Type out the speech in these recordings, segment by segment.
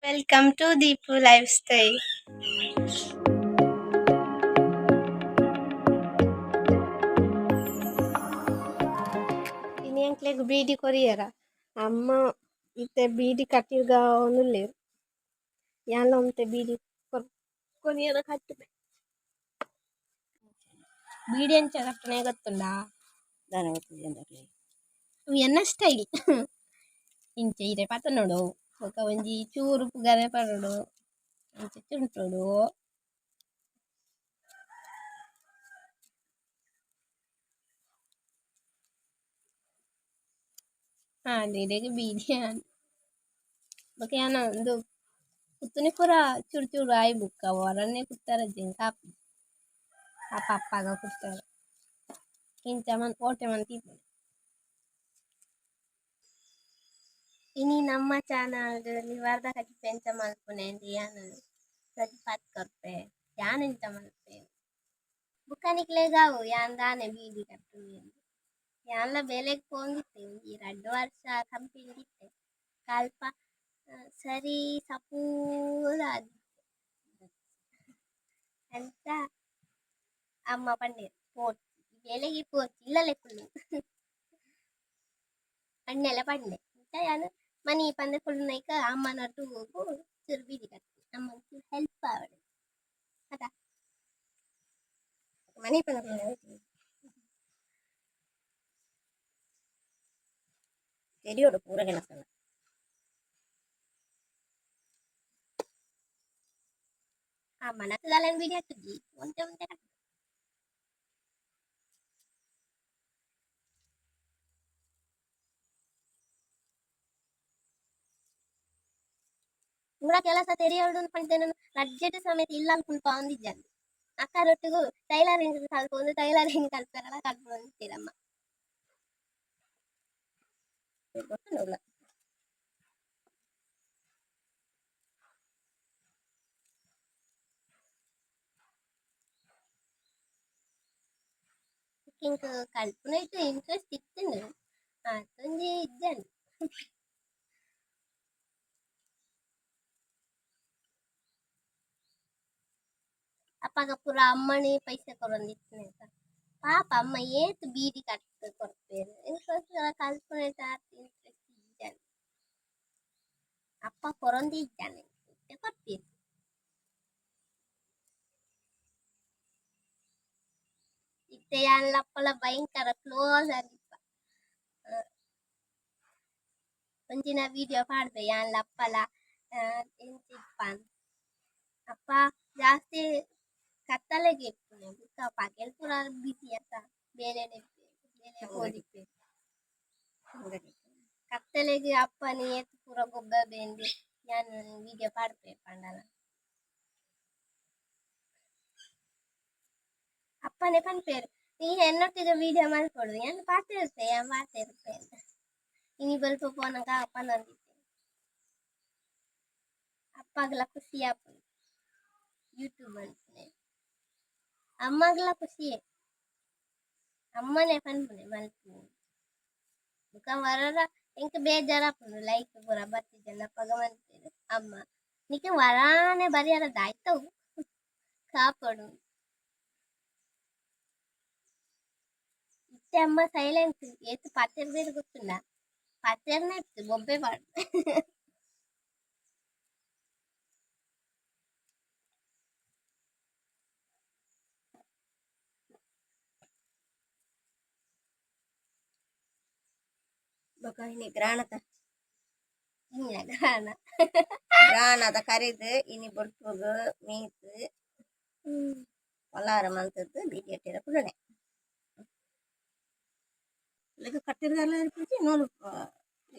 Welcome to Deepu life style. ಇನಿ ಎಂಕ್ಲೆಗ್ ಬೀಡಿ ಕೊರಿಯೆರ ಅಮ್ಮ ಇತ್ತೆ ಬೀಡಿ ಕಟ್ಟಿರ್ಗಾವೊಂದುಲ್ಲೆರ್ ಯಾನ್ಲ ಒಂತೆ ಬೀಡಿ ಕೊರಿಯೆರ ಕಟ್ಟುವೆ. ಬೀಡಿ ಎಂಚ ಕಟ್ಟುನೆ ಗೊತ್ತುಂಡಾ? ದಾನೆ ಗೊತ್ತಿಜ್ಜಂಡ. ಅವು ಎನ್ನ ಸ್ಟೈಲ್. ಇಂಚ ಇರೆ ಪತೊನೊಡು ಬೊಕ ಒಂಜಿ ಚೂರು ಪುಗರೆ ಪಾಡೊಡು ಇಂಚ ಚುಂಟೊಡು. ಇರೆಗ್ ಬೀಡಿ ಆಂಡ್. ಬೊಕ ಯಾನ್ ಉಂದು ಕುತ್ತುನೆ ಪೂರ ಚೂರು ಚೂರು ಆಯಿ ಬೊಕ್ಕ ಒರನೆ ಕುತ್ತರ ಎಂಕ್ ಆಪುಜಿ ಅಪ್ಪ ಅಪ್ಪಗ ಕುತ್ತರ ಇಂಚ ಓಟೆ ಮಂತ್ ದೀಪೊಡು. ಇನಿ ನಮ್ಮ ಚಾನಲ್ ಲಿವರ್ದ ಕಜಿಪು ಎಂಚ ಮನ್ಪುನೆ ಇಂದ್ ಯಾನ್ ತೋಜಿಪಾದ್ ಕೊರ್ಪೆ ಯಾನ್ ಎಂಚ ಮನ್ಪುವೆ ಬೊಕ ನಿಕ್ಲೆಗ್ ಆವು ಯಾನ್ ದಾನೆ ಬೀಡಿ ಕಟ್ಟುನೆ ಇಂದ್. ಯಾನ್ಲ ಬೇಲೆಗ್ ಪೋವೊಂದಿತ್ತೆ ಒಂಜಿ ರಡ್ಡ್ ವರ್ಷ ಕಂಪೆನಿ ಡ್ ಇತ್ತೆ ಅಲ್ಪ ಸರಿ ಸಪೂರ ಆದಿತ್ತೆ ಅಂಚ ಅಮ್ಮ ಪಂಡೆರ್ ಪೋಡ್ಚಿ ಬೇಲೆಗ್ ಪೋಡ್ಚಿ ಇಲ್ಲಲೆ ಕುಲ್ಲು ಅಣ್ಣೆಲ ಪಂಡೆ. ಅಂಚ ಯಾನ್ ಮನೀಪಂದೆ ಕುಲ್ಲುನೈಕ್ ಅಮ್ಮನೊಟ್ಟುಗು ಚೂರು ಬೀಡಿ ಕಟ್ಟುನೆ ಅಮ್ಮಗ್ ಚೂರು ಹೆಲ್ಪ್ ಆವಡ್ ಅತ. ಮನೀಪಂದೆ ಕುಲ್ಲುನ ತೆರಿಯೊಡು ಪೂರ ಕೆಲಸಲ. ಅಮ್ಮನತ್ ದಾಲ ಬೀಡಿ ಕಟ್ಟುಜಿ ಒಂತೆ ಒಂತೆ ಕಟ್ಟುವೆ. ಪೂರ ಕೆಲಸ ತೆರಿಯೊಡು ಪಂಡ್ದ್ ರಡ್ಜೆಟ್ ಸಮೇತ ಇಲ್ಲಲ್ ಕುಲ್ಪಾವೊಂದಿಜ್ಜಂಡ್ ಅಕ್ಕನೊಟ್ಟುಗು ಟೈಲರಿಂಗ್ ಕಲ್ಪೊಂದು ಟೈಲರಿಂಗ್ ಕಲ್ಪೆರೆಲ ಕಲ್ಪೊಂದಿತ್ತೆರ್ ಅಮ್ಮ. ಗೊತ್ತುಂಡು. ಎಂಕ್ ಕಲ್ಪುನೈಟ್ ಇಂಟ್ರೆಸ್ಟ್ ಇತ್ತ್ಂಡ್ ಆತೊಂಜಿ ಇಜ್ಜಂಡ್. ಅಪಗ ಪೂರ ಅಮ್ಮನೆ ಪೈಸೆ ಕೊರೊಂದಿತ್ತಿನತ ಪಾಪ ಅಮ್ಮ ಏತ್ ಬೀಡಿ ಕಟ್ಟ್ ಕೊರ್ಪೆರ್ ಎಂಕ್ಗೋಸ್ಕರ ಕಲ್ಪುನೈಟ್ ಆತ್ ಇಂಟ್ರೆಸ್ಟ್ ಇಜ್ಜಂಡ್. ಅಪ್ಪ ಕೊರೊಂದೇ ಇಜ್ಜಂಡ್ ಇತ್ತೆ ಕೊರ್ಪೆರ್. ಇತ್ತೆ ಯಾನ್ಲ ಅಪ್ಪಲ ಭಯಂಕರ ಕ್ಲೋಸ್ ಆದಿಪ್ಪ. ಒಂಜಿನ ವಿಡಿಯೋ ಪಾಡ್ಬೆ ಯಾನ್ಲ ಅಪ್ಪಲ ಎಂಚ ಇಪ್ಪ ಅಪ್ಪ ಜಾಸ್ತಿ ಕತ್ತಲೆಗ್ ಇಪ್ಪುನೆ ಬೊಕ ಪಗೆಲ್ ಪೂರ ಬಿಸಿ ಅತ ಬೇಲೆಡ್ ಬೇಲೆಗ್ ಪೋದಿಪ್ಪೆರ್. ಕತ್ತಲೆಗ್ ಅಪ್ಪನ್ ಏತ್ ಪೂರ ಗೊಬ್ಬೆ ಇಂದ್ ಯಾನ್ ವಿಡಿಯೋ ಪಾಡ್ಪೆ ಪಂಡಲ. ಅಪ್ಪನೆ ಪನ್ಪೆರ್ ಈ ಎನ್ನೊಟ್ಟಿಗೆ ವಿಡಿಯೋ ಮಲ್ಪೊಡು ಯಾನ್ ಪಾತೆರ್ಪೆ ಯಾನ್ ಪಾತೆರ್ಪೆ ಇನಿ ಬೊಲ್ಪ ಪೋನಗ ಪನೊಂದಿತ್ತೆ ಅಪ್ಪಗ್ಲ ಖುಷಿ ಆಪುಂಡು ಯೂಟ್ಯೂಬ್ ಮನ್ಪುನೆ ಅಮ್ಮಗ್ಲ ಖುಷಿಯೇ ಅಮ್ಮನೆ ಪನ್ಪುನೆ ಮಲ್ಪು ಬೊಕ ವರರ ಎಂಕ್ ಬೇಜಾರ್ ಆಪುಂಡು ಲೈಕ್ ಪೂರ ಬತ್ತಿಜಂಡ ಅಪಗ ಮನ್ಪೆರ್ ಅಮ್ಮ ನಿಕ್ಕ್ ವರಾನೆ ಬರಿಯರ ದಾಯ್ತವು ಕಾಪೊಡು. ಇತ್ತೆ ಅಮ್ಮ ಸೈಲೆಂಟ್ ಏತ್ ಪಾತೆರ್ಬೆರ್ ಗೊತ್ತುಂಡ ಪಾತೆರ್ನ ಇತ್ತು ಬೊಬ್ಬೆ ಪಾಡ್. ಬೊಕ ಇನಿ ಗ್ರಾಣದ ಇನಿಯ ಗ್ರಾಣ ಗ್ರಾಣದ ಕರಿದ್ ಇನಿ ಬೊಲ್ಪುಗು ಮೀತ್ ಪಲಾರ ಮಂತುದು ಬೀಡಿ ಕಟ್ಟಿರ ಕುಲ್ಲುನೆ. ಇಲ್ಲಗ್ ಕಟ್ಟಿರ್ಗಾರ್ಲ ಇರ್ಪುಜಿ ನೂಲು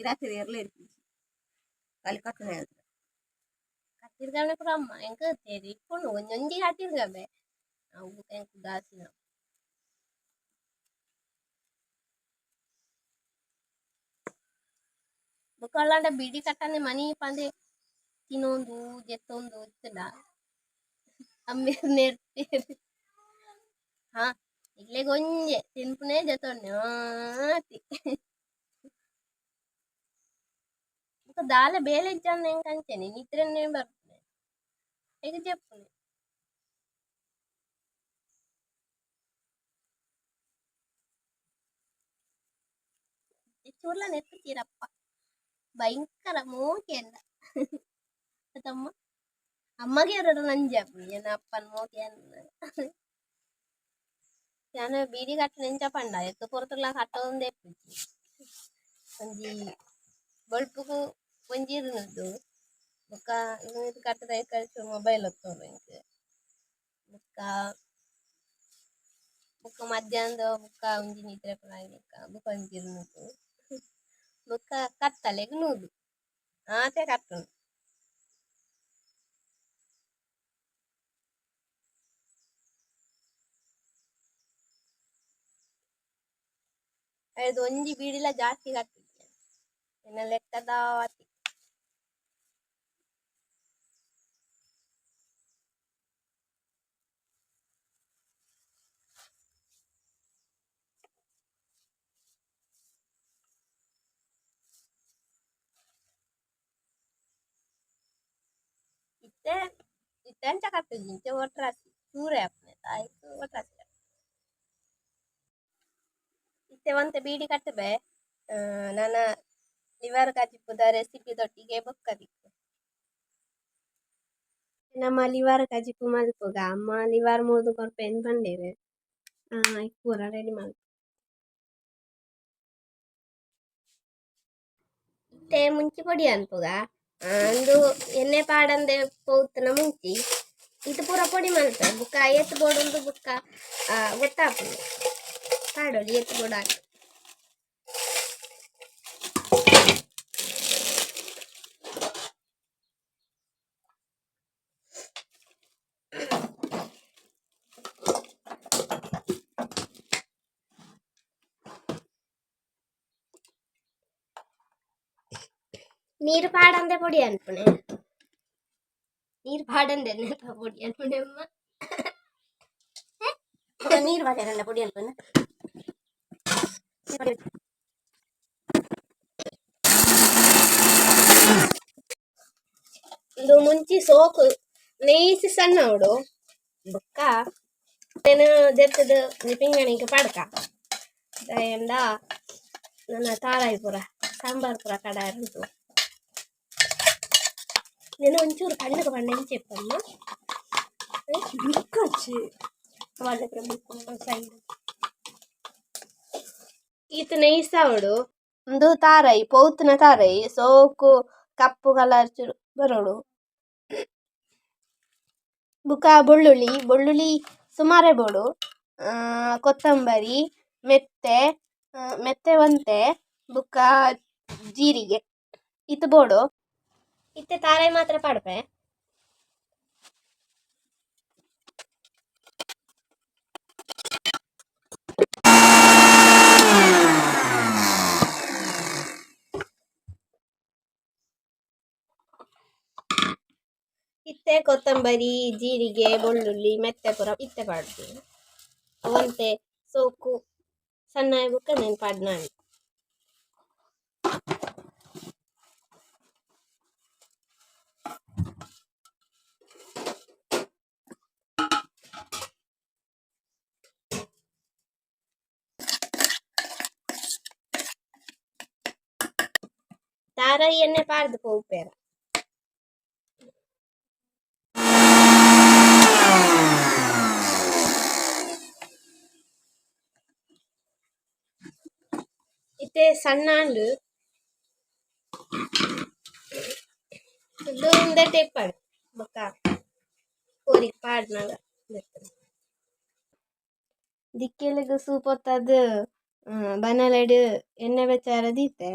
ರಾತ್ರಿ ಎರ್ಲ ಇರ್ಪುಜಿ ಖಾಲಿ ಕಟ್ಟುನೆ ಕಟ್ಟಿರ್ಗನೆ ಪೂರ ಅಮ್ಮ ಎಂಕ್ ತೆರಿಪುಂಡು ಒಂಜೊಂಜಿ ಕಟ್ಟಿರ್ಗಬೆ ಅವು ಎಂಕ್ ಉದಾಸೀನ. ಬೊಕ ಅಲ್ಲಾಂಡ ಬಿಡಿ ಕಟ್ಟಂದೆ ಮನೀಪಂದೆ ತಿನೊಂದು ಜೆತ್ತೊಂದು ಇತ್ತುಂಡ ಅಮ್ಮೆರ್ ನೆರ್ಪೆರ್. ಹಾ ನಿಕ್ಲೆಗ್ ಒಂಜೆ ತಿನ್ಪುನೆ ಜೆತ್ತೊನ್ನೆ ಆತಿ. ಬೊಕ ದಾಲ ಬೇಲೆ ಇಜ್ಜಾಂದೆ ಎಂಕ್ ಅಂಚನೆ ನಿದ್ರೆನೆ ಬರ್ಪುನೆ ಐಕ್ ಜೆಪ್ಪುನೆ. ಚೂರ್ಲ ನೆತ್ತುಚೀರಪ್ಪ ಭಯಂಕರ ಮೋಕೆ ಅಂಡ ತಮ್ಮ ಅಮ್ಮಗೆ ಎರಡು ನಂಜಿ ಆಪುಂಡು ಎನ್ನ ಅಪ್ಪನ ಮೋಕೆ ಅಂದ್. ಯಾನ್ ಬೀಡಿ ಕಟ್ಟುನೆ ಎಂಚ ಪಂಡ ಏತ್ ಪೊರ್ತುಲ ಕಟ್ಟೊಂದೇ ಇಪ್ಪುಜಿ ಒಂಜಿ ಬೊಲ್ಪುಗು ಒಂಜಿ ಇರುನುದು ಬೊಕ್ಕ ಉಂದು ಕಟ್ಟುದ ಐಕ್ ಮೊಬೈಲ್ ಒತ್ತೊಡು ಎಂಕ್ ಬೊಕ್ಕ ಬೊಕ್ಕ ಮಧ್ಯಾಹ್ನದ ಬೊಕ್ಕ ಒಂಜಿ ನಿದ್ರೆ ಪೂರ ಆಯಿಬೊಕ್ಕ ಬೊಕ ಒಂಜಿ ಇರುನುದು ಬೊಕ್ಕ ಕತ್ತಲೆಗ್ ನೂದು ಆತೆ ಕಟ್ಟುನು. ಐರ್ದ್ ಒಂಜಿ ಬೀಡಿಲ ಜಾಸ್ತಿ ಕಟ್ಟುಜಿ ಎನ್ನ ಲೆಕ್ಕದಾತಿ. ಇತ್ತೆ ಇತ್ತೆ ಅಂಚ ಕಟ್ಟುಜಿ ಇಂಚ ಒಟ್ರಾಸಿ ಚೂರೇ ಆಪುನೆ ಐಕ್ ಒಟ್ರಾಸಿ ಇತ್ತೆ ಒಂತೆ ಬೀಡಿ ಕಟ್ಟುಬೆ ನನ ಲಿವರ್ ಕಜಿಪುದ ರೆಸಿಪಿ ದೊಟ್ಟಿಗೆ ಬೊಕ್ಕ ತಿಕ್ಕು. ನಮ ಲಿವರ್ ಕಜಿಪು ಮಲ್ಪುಗ ಅಮ್ಮ ಲಿವರ್ ಮೂರ್ದು ಕೊರ್ಪೆಂದ್ ಪಂಡೆರ್ ಐಕ್ ಪೂರ ರೆಡಿ ಮಲ್ಪು. ಇತ್ತೆ ಮುಂಚಿ ಪೊಡಿ ಅನ್ಪುಗ ಉಂದು ಎಣ್ಣೆ ಪಾಡಂದೆ ಪೋತುನ ಮುಂಚಿ ಇತ್ ಪೂರ ಪೊಡಿ ಮಲ್ಪೆ ಬೊಕ್ಕ ಏತ್ ಬೋಡುಂದು ಬೊಕ್ಕ ಗೊತ್ತಾಪುಂಡು ಪಾಡೊಲಿ ಏತ್ ಬೋಡು ಆತ್. ನೀರು ಪಾಡಂದೆ ಪೊಡಿ ಅನ್ಪುನೆ ನೀರು ಪಾಡಂದೆ ಪೊಡಿ ಅನ್ಪುನೆ ಅಮ್ಮ. ನೀರು ಪಾಡ್ಯಾರಲ್ಲ ಪೊಡಿ ಅನ್ಪುನ. ಉಂದು ಮುಂಚಿ ಸೋಕು ನೈಸ್ ಸಣ್ಣ ಉಡು ಬೊಕ್ಕ ಅವೆನ್ ದೆತ್ತುದು ಒಂಜಿ ಪಿಂಗಾಣಿಗ್ ಪಾಡ್ಕ ದಾಯೆಂಡ ನನ ತಾರಾಯಿ ಪೂರ ಸಾಂಬಾರ್ ಪೂರ ಕಡಾಯೆರೆ ಉಂಡು. ನೆನ ಒಂಚೂರು ಕಣ್ಣುಗ್ ಪಂಡ ಎಂಚ ಇಪ್ಪಮ್ಮ ಬಿಕ್ಕೊಚ್ಚಿ ಸೈಡ್ ಈತ್ ನೈಸ್ ಆವೊಡು. ಉಂದು ತಾರಾಯಿ ಪೌತುನ ತಾರಾಯಿ ಸೋಕು ಕಪ್ಪು ಕಲರ್ ಚೂರು ಬರೊಡು. ಬೊಕ ಬೊಳ್ಳುಳ್ಳಿ ಬೊಳ್ಳುಳ್ಳಿ ಸುಮಾರೇ ಬೋಡು ಕೊತ್ತಂಬರಿ ಮೆತ್ತೆ ಮೆತ್ತೆ ಒಂತೆ ಬೊಕ್ಕ ಜೀರಿಗೆ ಈತ್ ಬೋಡು. ಇತ್ತೆ ತಾರಾಯಿ ಮಾತ್ರ ಪಾಡ್ಪೆ. ಇತ್ತೆ ಕೊತ್ತಂಬರಿ ಜೀರಿಗೆ ಬೊಳ್ಳುಳ್ಳಿ ಮೆತ್ತೆ ಪೂರ ಇತ್ತೆ ಪಾಡ್ದು ಒಂತೆ ಸೋಕು ಸಣ್ಣ ಆಯಿ ಬೊಕ್ಕ ನೆನ್ ಪಾಡ್ನಾಂಡ್. ತಾರಾಯಿ ಎಣ್ಣೆ ಪಾಡ್ದು ಪೋಪೆರ್. ಇತ್ತೆ ಸಣ್ಣ ಆಂಡ್ ಉಂದು ಉಂದೆಟ್ ಇಪ್ಪಡ್ ಬೊಕ್ಕ ಕೋರಿಗ್ ಪಾಡ್ನಗ ದೆತ್ತುನ. ದಿಕ್ಕೆಲ್ಗ್ ಸೂ ಪೊತ್ತದ್ ಬನಲೆಡ್ ಎಣ್ಣೆ ಬೆಚ್ಚರೆ ದೀತೆ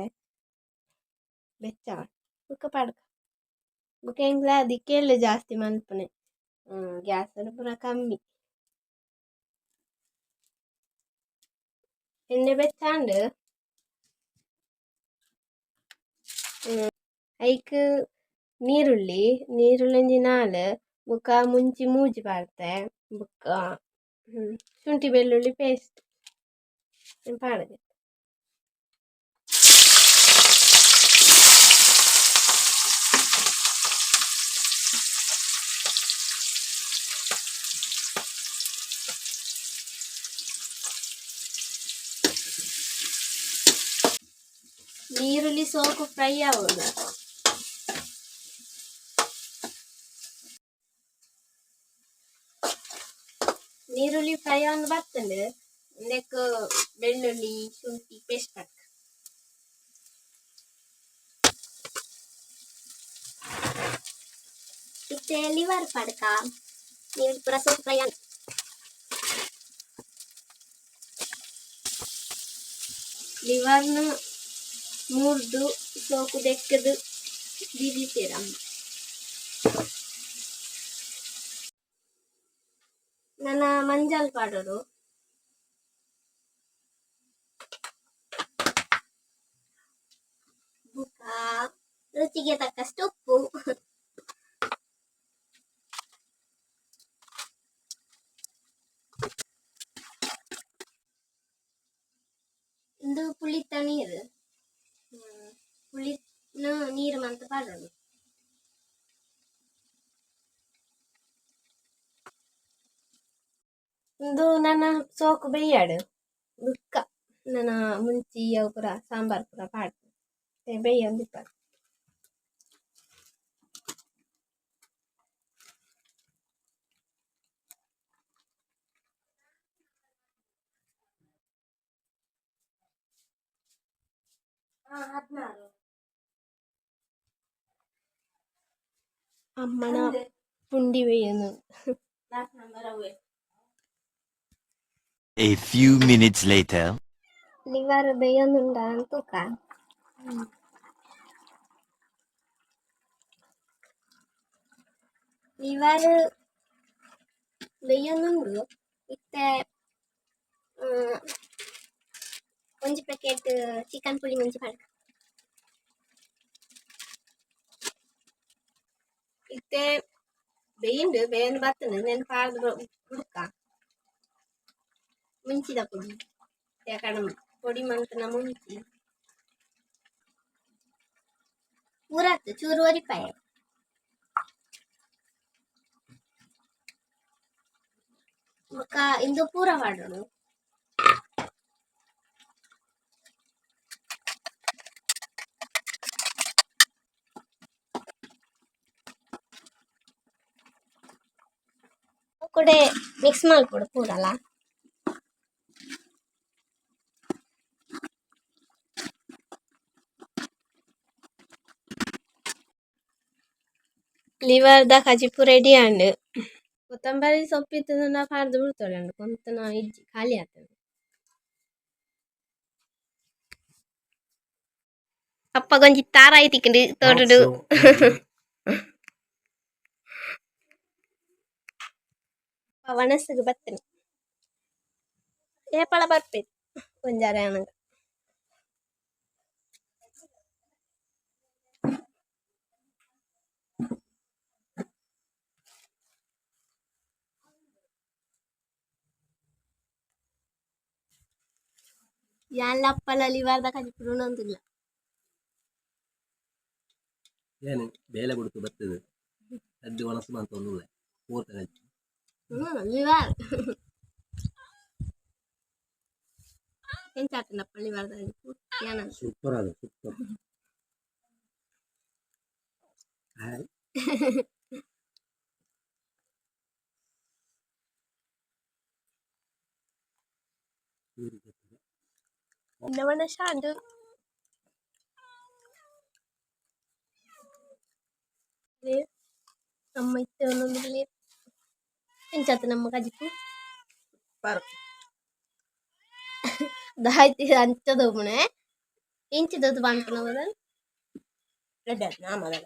ಬೆಚ್ಚ ಆವಡ್ ಬೊಕ್ಕ ಪಾಡ್ಕ ಬೊಕ್ಕ ಎಂಕ್ಲ ದಿಕ್ಕೆಲ್ ಜಾಸ್ತಿ ಮನ್ಪುನೆ ಗ್ಯಾಸ್ ಡ್ ಪೂರ ಕಮ್ಮಿ. ಎಣ್ಣೆ ಬೆಚ್ಚ ಆಂಡ್ ಐಕ್ ನೀರುಳ್ಳಿ ನೀರುಳ್ಳಿ ಒಂಜಿ ನಾಲ್ ಬೊಕ್ಕ ಮುಂಚಿ ಮೂಜಿ ಪಾಡ್ತೆ ಬೊಕ್ಕ ಶುಂಠಿ ಬೆಳ್ಳುಳ್ಳಿ ಪೇಸ್ಟ್ ಪಾಡ್ದೆ. ನೀರುಳ್ಳಿ ಸೋಕು ಫ್ರೈ ಆವೊಡು. ನೀರುಳ್ಳಿ ಫ್ರೈ ಆವೊಂದು ಬತ್ತುಂಡು. ಉಂದೆಕ್ ಬೆಳ್ಳುಳ್ಳಿ ಶುಂಠಿ ಪೇಸ್ಟ್ ಪಾಡ್ಕ. ಇತ್ತೆ ಲಿವರ್ ಪಾಡ್ಕ. ನೀರುಳ್ಳಿ ಪೂರ ಸೋಕು ಫ್ರೈ ಆಂಡ್. ಲಿವರ್ನ್ ಮೂರ್ದು ಸೋಕು ದೆಕ್ಕುದು ದೀದಿತ್ತೆರ್ ಅಮ್ಮ. ನನ ಮಂಜಲ್ ಪಾಡೊಡು. ಬೊಕ ರುಚಿಗೆ ತಕ್ಕಷ್ಟು ಉಪ್ಪು. ಉಂದು ಪುಳಿತ ನೀರು. ಪುಳಿನ್ ನೀರ್ ಮಂತ್ ಪಾಡೊಡು. ಉಂದು ನನ ಸೋಕು ಬೆಯ್ಯಡ್ ಬೊಕ್ಕ ನನ ಮುಂಚಿ ಅವು ಪೂರ ಸಾಂಬಾರ್ ಪೂರ ಪಾಡ್ದ್ ಬೇಯೊಂದಿಪ್ಪಡ್. 16. ಅಮ್ಮನ ಪುಂಡಿ ಬೇಯೊಂದುಂಡು. ಲಾಸ್ಟ್ ನಂಬರ್ ಅವ್ವೆ. A few minutes later. Liver ಬೇಯೊಂದುಂಡ ತೂಕ. ಲಿವರ್ ಬೇಯೊಂದುಂಡು. ಇತ್ತೆ ಒಂಜಿ ಪ್ಯಾಕೆಟ್ ಚಿಕನ್ ಪುಳಿ ಮುಂಚಿ ಪಾಡ್ಕ. ಇತ್ತೆ ಬೇಯುಂಡು, ಬೇಯೊಂದು ಬತ್ತುಂಡು. ಉಂದೆನ್ ಪಾಡ್ದ್ ಬುಡ್ಕ. ಮುಂಚಿದ ಪೊಡಿ ಕಡಂಬು ಪೊಡಿ ಮಂತುನ ಮುಂಚಿ ಪೂರತ್ ಚೂರು ಒರಿಪಾಯೆ. ಬೊಕ ಇಂದು ಪೂರ ಪಾಡೊಡು. ಕುಡೆ ಮಿಕ್ಸ್ ಮಲ್ಪೊಡು ಪೂರಲ. ಲಿವರ್ ದ ಕಜಿಪು ರೆಡಿ ಆಂಡ್. ಕೊತ್ತಂಬರಿ ಸೊಪ್ಪು ಇತ್ತುಂಡ ಪಾಡ್ದ್ ಬುಡ್ತೊಲಿ ಆಂಡ ಕೊಂತನ ಇಜ್ಜಿ, ಖಾಲಿ ಆತುಂಡು. ಅಪ್ಪಗೊಂಜಿ ತಾರಾಯಿ ತಿಕ್ಕುಂಡು ತೋಟುಡು. ವನಸುಗು ಬತ್ತಿನಿ. ಏಪಲ ಬರ್ಪೆರ್ ಒಂಜಾರೆ ಆನಗ. ಯಾನ್ಲ ಅಪ್ಪಲ ಲಿವರ್ದ ಕಜಿಪು ಉನೊಂದುಲ್ಲ. ಏನು ಬೇಲೆ ಬುಡ್ದು ಬತ್ತುದು ರಡ್ಡ್ ವನಸ್ ಮಂತೊಂದುಲ್ಲೆ ಪೂರ್ತ. ಲಿವರ್ ಎಂಚ ಆತುಂಡಪ್ಪ ಲಿವರ್ದ ಕಜಿಪು ಯಾನ? ಸೂಪರ್ ಅದು, ಸೂಪರ್. ಹಾಯ್. ನವನ ಶಾಂಡ್. ಅಮ್ಮ ಇತ್ತೆ ಉನೊಂದುಲ್ಲೆರ್. ಎಂಚಾತು ನಮ್ಮ ಕಜಿಪು? ಸೂಪರ್. ದಾಯ್ತಿ ಅಂಚ ತೋಪುನೆ? ಎಂಚ ತೂದು ಪನ್ಪುನ ಬದಲ್? ಎಡ್ಡೆ ಆತು ನಾ ಮೊದಲ.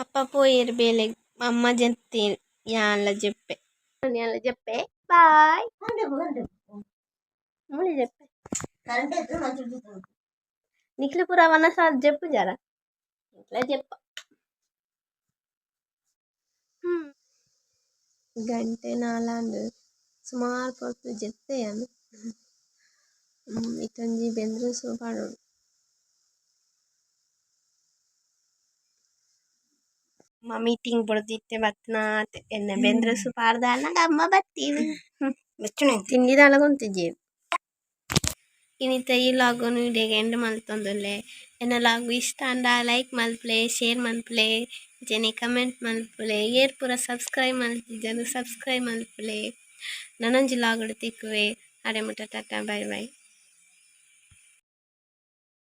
ಅಪ್ಪ ಪೋಯೆರ್ ಬೇಲೆಗ್. ಅಮ್ಮ ಜೆತ್ತೆರ್, ಯಾನ್ಲ ಜೆಪ್ಪೆ, ಯಾನ್ಲ ಜೆಪ್ಪೆ. ಬಾಯ್. ಮೂಲು ಜೆಪ್ಪೆ. ಕರೆಂಟ್. ನಿಕ್ಲು ಪೂರ ವನಸಾದ್ ಜೆಪ್ಪುಜರ? ಎಂಕ್ಲ ಜೆಪ್ಪ. ಗಂಟೆ ನಾಲಾಂಡ್. ಸುಮಾರ್ ಪೊರ್ತು ಜೆತ್ತೆ ಯಾನ್. ಇತ್ತೆ ಒಂಜಿ ಬೆಂದ್ರ್ ಪಾಡೊಡು. ಅಮ್ಮ ಮೀಟಿಂಗ್ ಬುಡ್ದು ಇತ್ತೆ ಬತ್ತಿನಾತೆ. ಎನ್ನ ಬೆಂದ್ರಸು ಪಾಡ್ದಾಂಡ ಅಮ್ಮ ಬತ್ತೀನಿ. ತಿಂಡಿ ದಾಲ ಗೊಂತಿಜ್ಜೆರ್. ಇನಿತ ಈ ಲಾಗುನು ಇಡೆಗ್ ಎಂಡ್ ಮಲ್ತೊಂದುಲ್ಲೆ. ಎನ್ನ ಲಾಗ್ ಇಷ್ಟ ಆಂಡ ಲೈಕ್ ಮಲ್ಪುಲೆ, ಶೇರ್ ಮಲ್ಪುಲೆ, ಅಂಚನೆ ಕಮೆಂಟ್ ಮಲ್ಪುಲೆ. ಏರ್ ಪೂರ ಸಬ್ಸ್ಕ್ರೈಬ್ ಮಲ್ತಿಜರ್ ಸಬ್ಸ್ಕ್ರೈಬ್ ಮಲ್ಪುಲೆ. ನನೊಂಜಿ ಲಾಗ್ ತಿಕ್ಕುವೆ. ಅಡೆ ಮುಟ್ಟ ಟಾಟಾ, ಬೈ ಬೈ.